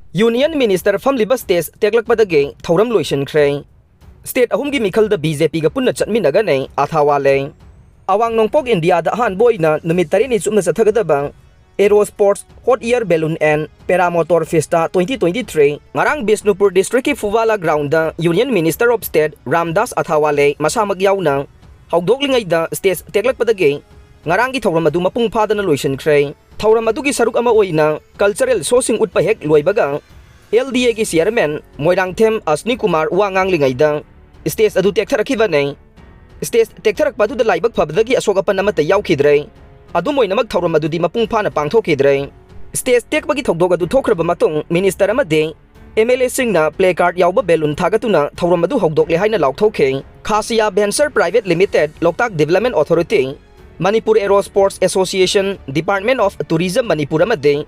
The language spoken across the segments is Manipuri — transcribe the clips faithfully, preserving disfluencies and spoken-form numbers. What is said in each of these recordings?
Union Minister ꯐꯝꯂꯤꯕ stage ꯇꯦꯛꯂꯛꯄꯗꯒꯤ ꯊꯧꯔꯝ ꯂꯣꯏꯁꯤꯟꯈ꯭ꯔꯦ꯫ State ꯑꯍꯨꯝꯒꯤ ꯃꯤꯈꯜꯗ BJPꯒ ꯄꯨꯟꯅ ꯆꯠꯃꯤꯟꯅꯒꯅꯤ ꯑꯊꯥꯋꯥꯂꯦ꯫ ꯑꯋꯥꯡ ꯅꯣꯡꯄꯣꯛ ꯏꯟꯗꯤꯌꯥꯗ ꯑꯍꯥꯟꯕ ꯑꯣꯏꯅ ꯅꯨꯃꯤꯠ ꯇꯔꯦꯠꯅꯤ ꯆꯨꯞꯅ ꯆꯠꯊꯒꯗꯕ Aero Sports Hot Air Balloon and Paramotor Fiesta twenty twenty-three ꯉꯔꯥꯡ Bishnupur districtꯀꯤ ꯐꯨꯋꯥꯂꯥ groundꯗ Union Minister of State Ramdas ꯑꯊꯥꯋꯥꯂꯦ ꯃꯁꯥꯃꯛ ꯌꯥꯎꯅ ꯍꯧꯗꯣꯛꯂꯤꯉꯩꯗ stage ꯇꯦꯛꯂꯛꯄꯗꯒꯤ ꯉꯔꯥꯡꯒꯤ ꯊꯧꯔꯝ ꯑꯗꯨ ꯃꯄꯨꯡ ꯐꯥꯗꯅ ꯂꯣꯏꯁꯤꯟꯈ꯭ꯔꯦ꯫ ꯊꯧꯔꯝ ꯑꯗꯨꯒꯤ ꯁꯔꯨꯛ ꯑꯃ ꯑꯣꯏꯅ cultural showꯁꯤꯡ ꯎꯠꯄ ꯍꯦꯛ ꯂꯣꯏꯕꯒ LDAꯒꯤ chairman ꯃꯣꯏꯔꯥꯡꯊꯦꯝ ꯑꯁꯅꯤ ꯀꯨꯃꯥꯔ ꯋꯥ ꯉꯥꯡꯂꯤꯉꯩꯗ stage ꯑꯗꯨ ꯇꯦꯛꯊꯔꯛꯈꯤꯕꯅꯤ꯫ Stage ꯇꯦꯛꯊꯔꯛꯄ ꯑꯗꯨꯗ ꯂꯥꯏꯕꯛ ꯐꯕꯗꯒꯤ ꯑꯁꯣꯛ ꯑꯄꯟ ꯑꯃꯠꯇ ꯌꯥꯎꯈꯤꯗ꯭ꯔꯦ꯫ ꯑꯗꯨꯝ ꯑꯣꯏꯅꯃꯛ ꯊꯧꯔꯝ ꯑꯗꯨꯗꯤ ꯃꯄꯨꯡ ꯐꯥꯅ ꯄꯥꯡꯊꯣꯛꯈꯤꯗ꯭ꯔꯦ꯫ Stage ꯇꯦꯛꯄꯒꯤ ꯊꯧꯗꯣꯛ ꯑꯗꯨ ꯊꯣꯛꯈ꯭ꯔꯕ ꯃꯇꯨꯡ minister ꯑꯃꯗꯤ MLAꯁꯤꯡꯅ placard ꯌꯥꯎꯕ balloon ꯊꯥꯒꯠꯇꯨꯅ ꯊꯧꯔꯝ ꯑꯗꯨ ꯍꯧꯗꯣꯛꯂꯦ ꯍꯥꯏꯅ ꯂꯥꯎꯊꯣꯛꯈꯤ꯫ Khasiya Venture Private Limited, Loktak Development Authority, Manipur Aero Sports Association, Department of Tourism Manipur ꯑꯃꯗꯤ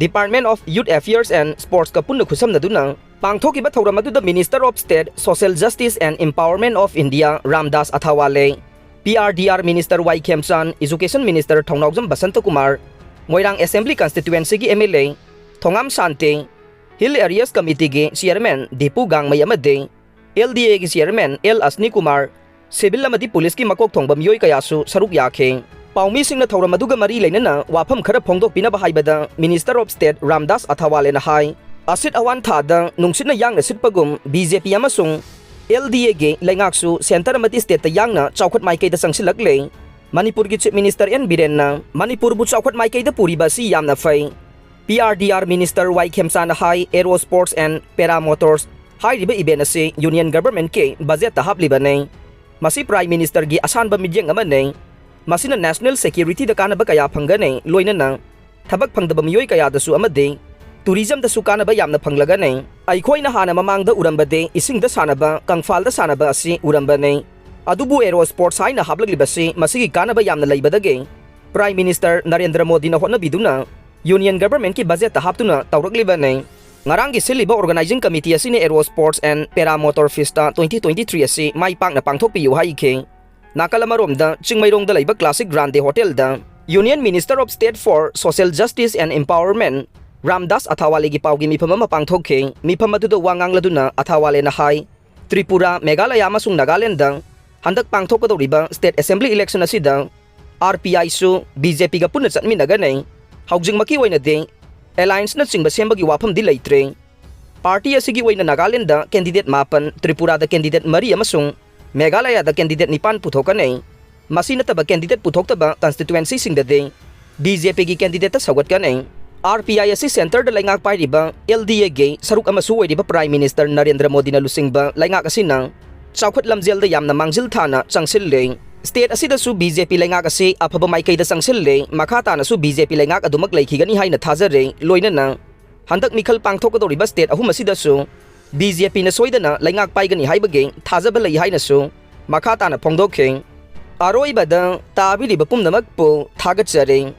Department of Youth Affairs and Sportsꯀ ꯄꯨꯟꯅ ꯈꯨꯠꯁꯝꯅꯗꯨꯅ ꯄꯥꯡꯊꯣꯛꯈꯤꯕ ꯊꯧꯔꯝ ꯑꯗꯨꯗ Minister of State Social Justice and Empowerment of India Ramdas ꯑꯊꯥꯋꯥꯂꯦ, PRDR Minister Y ꯈꯦꯝꯆꯥꯟ, Education Minister Thounaojam ꯕꯁꯟꯇꯀꯨꯃꯥꯔ, Moirang Assembly Constituencyꯒꯤ MLA Thongam Shanti, Hill Areas Committeeꯒꯤ Chairman Dipu ꯒꯥꯡꯃꯩ ꯑꯃꯗꯤ LDAꯒꯤ Chairman ꯑꯦꯜ ꯑꯁꯅꯤ ꯀꯨꯃꯥꯔ, civil ꯑꯃꯗꯤ policeꯀꯤ ꯃꯀꯣꯛ ꯊꯣꯡꯕ ꯃꯤꯑꯣꯏ ꯀꯌꯥꯁꯨ ꯁꯔꯨꯛ ꯌꯥꯈꯤ꯫ ꯄꯥꯎꯃꯤꯁꯤꯡꯅ ꯊꯧꯔꯝ ꯑꯗꯨꯒ ꯃꯔꯤ ꯂꯩꯅꯅ ꯋꯥꯐꯝ ꯈꯔ ꯐꯣꯡꯗꯣꯛꯄꯤꯅꯕ ꯍꯥꯏꯕꯗ Minister of State ꯔꯥꯝꯗꯥꯁ ꯑꯊꯥꯋꯥꯂꯦꯅ ꯍꯥꯏ, ꯑꯁꯤꯠ ꯑꯋꯥꯟ ꯊꯥꯗ ꯅꯨꯡꯁꯤꯠꯅ ꯌꯥꯡꯅ ꯁꯤꯠꯄꯒꯨꯝ BJP ꯑꯃꯁꯨꯡ LDAꯒꯤ ꯂꯩꯉꯥꯛꯁꯨ centre ꯑꯃꯗꯤ stateꯇ ꯌꯥꯡꯅ ꯆꯥꯎꯈꯠ ꯃꯥꯏꯀꯩꯗ ꯆꯪꯁꯤꯜꯂꯛꯂꯦ꯫ ꯃꯅꯤꯄꯨꯔꯒꯤ Chief Minister ꯑꯦꯟ ꯕꯤꯔꯦꯟꯅ ꯃꯅꯤꯄꯨꯔꯕꯨ ꯆꯥꯎꯈꯠ ꯃꯥꯏꯀꯩꯗ ꯄꯨꯔꯤꯕ ꯑꯁꯤ ꯌꯥꯝꯅ ꯐꯩ꯫ PRDR Minister Y ꯈꯦꯝꯆꯥꯟꯅ high, Aero Sports and Paramotor Fiesta ꯍꯥꯏꯔꯤꯕ event ꯑꯁꯤ Union Governmentꯀꯤ budgetꯇ ꯍꯥꯞꯂꯤꯕꯅꯤ꯫ ꯃꯁꯤ Prime Ministerꯒꯤ ꯑꯁꯥꯟꯕ ꯃꯤꯠꯌꯦꯡ ꯑꯃꯅꯤ꯫ ꯃꯁꯤꯅ national securityꯗ ꯀꯥꯟꯅꯕ ꯀꯌꯥ ꯐꯪꯒꯅꯤ, ꯂꯣꯏꯅꯅ ꯊꯕꯛ ꯐꯪꯗꯕ ꯃꯤꯑꯣꯏ ꯀꯌꯥꯗꯁꯨ ꯑꯃꯗꯤ tourismꯗꯁꯨ ꯀꯥꯟꯅꯕ ꯌꯥꯝꯅ ꯐꯪꯂꯒꯅꯤ꯫ ꯑꯩꯈꯣꯏꯅ ꯍꯥꯟꯅ ꯃꯃꯥꯡꯗ ꯎꯔꯝꯕꯗꯤ ꯏꯁꯤꯡꯗ ꯁꯥꯟꯅꯕ, ꯀꯪꯐꯥꯜꯗ ꯁꯥꯟꯅꯕ ꯑꯁꯤ ꯎꯔꯝꯕꯅꯤ꯫ ꯑꯗꯨꯕꯨ Aero Sports ꯍꯥꯏꯅ ꯍꯥꯞꯂꯛꯂꯤꯕꯁꯤ ꯃꯁꯤꯒꯤ ꯀꯥꯟꯅꯕ ꯌꯥꯝꯅ ꯂꯩꯕꯗꯒꯤ Prime Minister ꯅꯔꯦꯟꯗ꯭ꯔ ꯃꯣꯗꯤꯅ ꯍꯣꯠꯅꯕꯤꯗꯨꯅ Union Governmentꯀꯤ budgetꯇ ꯍꯥꯞꯇꯨꯅ ꯇꯧꯔꯛꯂꯤꯕꯅꯤ꯫ ꯉꯔꯥꯡꯒꯤ ꯁꯤꯜꯂꯤꯕ Organizing Committee ꯑꯁꯤꯅ Aero Sports and Paramotor Fiesta twenty twenty-three ꯑꯁꯤ ꯃꯥꯏ ꯄꯥꯛꯅ ꯄꯥꯡꯊꯣꯛꯄꯤꯌꯨ ꯍꯥꯏꯈꯤ꯫ ꯅꯥꯀꯜ ꯑꯃꯔꯣꯝꯗ ꯆꯤꯡꯃꯩꯔꯣꯡꯗ ꯂꯩꯕ Classic Grande Hotelꯗ Union Minister of State for Social Justice and Empowerment Ramdas ꯑꯊꯥꯋꯥꯂꯦꯒꯤ ꯄꯥꯎꯒꯤ ꯃꯤꯐꯝ ꯑꯃ ꯄꯥꯡꯊꯣꯛꯈꯤ꯫ ꯃꯤꯐꯝ ꯑꯗꯨꯗ ꯋꯥ ꯉꯥꯡꯂꯗꯨꯅ ꯑꯊꯥꯋꯥꯂꯦꯅ ꯍꯥꯏ, ꯇ꯭ꯔꯤꯄꯨꯔꯥ, ꯃꯦꯘꯥꯂꯌꯥ ꯑꯃꯁꯨꯡ ꯅꯥꯒꯥꯂꯦꯟꯗ ꯍꯟꯗꯛ ꯄꯥꯡꯊꯣꯛꯀꯗꯧꯔꯤꯕ state assembly election ꯑꯁꯤꯗ R P I ꯁꯨ B J P ꯒ ꯄꯨꯟꯅ ꯆꯠꯃꯤꯟꯅꯒꯅꯤ꯫ ꯍꯧꯖꯤꯛꯃꯛꯀꯤ ꯑꯣꯏꯅꯗꯤ alliance ꯅꯆꯤꯡꯕ ꯁꯦꯝꯕꯒꯤ ꯋꯥꯐꯝꯗꯤ ꯂꯩꯇ꯭ꯔꯦ꯫ Party ꯑꯁꯤꯒꯤ ꯑꯣꯏꯅ ꯅꯥꯒꯥꯂꯦꯟꯗ candidate ꯃꯥꯄꯟ, ꯇ꯭ꯔꯤꯄꯨꯔꯥꯗ candidate ꯃꯔꯤ ꯑꯃꯁꯨꯡ ꯃꯦꯘꯥꯂꯌꯥꯗ candidate ꯅꯤꯄꯥꯟ ꯄꯨꯊꯣꯛꯀꯅꯤ꯫ ꯃꯁꯤ ꯅꯠꯇꯕ candidate ꯄꯨꯊꯣꯛꯇꯕ constituency ꯁꯤꯡꯗꯗꯤ B J P ꯒꯤ candidate ꯇ ꯁꯧꯒꯠꯀꯅꯤ꯫ R P I ꯑꯁꯤ centre ꯗ ꯂꯩꯉꯥꯛ ꯄꯥꯏꯔꯤꯕ L D A ꯒꯤ ꯁꯔꯨꯛ ꯑꯃꯁꯨ ꯑꯣꯏꯔꯤꯕ Prime Minister ꯅꯔꯦꯟꯗ꯭ꯔ ꯃꯣꯗꯤꯅ ꯂꯨꯆꯤꯡꯕ ꯂꯩꯉꯥꯛ ꯑꯁꯤꯅ ꯆꯥꯎꯈꯠ ꯂꯝꯖꯦꯜꯗ ꯌꯥꯝꯅ ꯃꯥꯡꯖꯤꯜ ꯊꯥꯅ ꯆꯪꯁꯤꯜꯂꯤ꯫ State ꯑꯁꯤꯗꯁꯨ B J P ꯂꯩꯉꯥꯛ ꯑꯁꯤ ꯑꯐꯕ ꯃꯥꯏꯀꯩꯗ ꯆꯪꯁꯤꯜꯂꯤ꯫ ꯃꯈꯥ ꯇꯥꯅꯁꯨ B J P ꯂꯩꯉꯥꯛ ꯑꯗꯨꯃꯛ ꯂꯩꯈꯤꯒꯅꯤ ꯍꯥꯏꯅ ꯊꯥꯖꯔꯤ꯫ ꯂꯣꯏꯅꯅ ꯍꯟꯗꯛ ꯃꯤꯈꯜ ꯄꯥꯡꯊꯣꯛꯀꯗꯧꯔꯤꯕ state ꯑꯍꯨꯝ ꯑꯁꯤꯗꯁꯨ B J P ꯅ ꯁꯣꯏꯗꯅ ꯂꯩꯉꯥꯛ ꯄꯥꯏꯒꯅꯤ ꯍꯥꯏꯕꯒꯤ ꯊꯥꯖꯕ ꯂꯩ ꯍꯥꯏꯅꯁꯨ ꯃꯈꯥ ꯇꯥꯅ ꯐꯣꯡꯗꯣꯛꯈꯤ꯫ ꯑꯔꯣꯏꯕꯗ ꯇꯥꯕꯤꯔꯤꯕ ꯄꯨꯝꯅꯃꯛꯄꯨ ꯊꯥꯒꯠꯆꯔꯤ꯫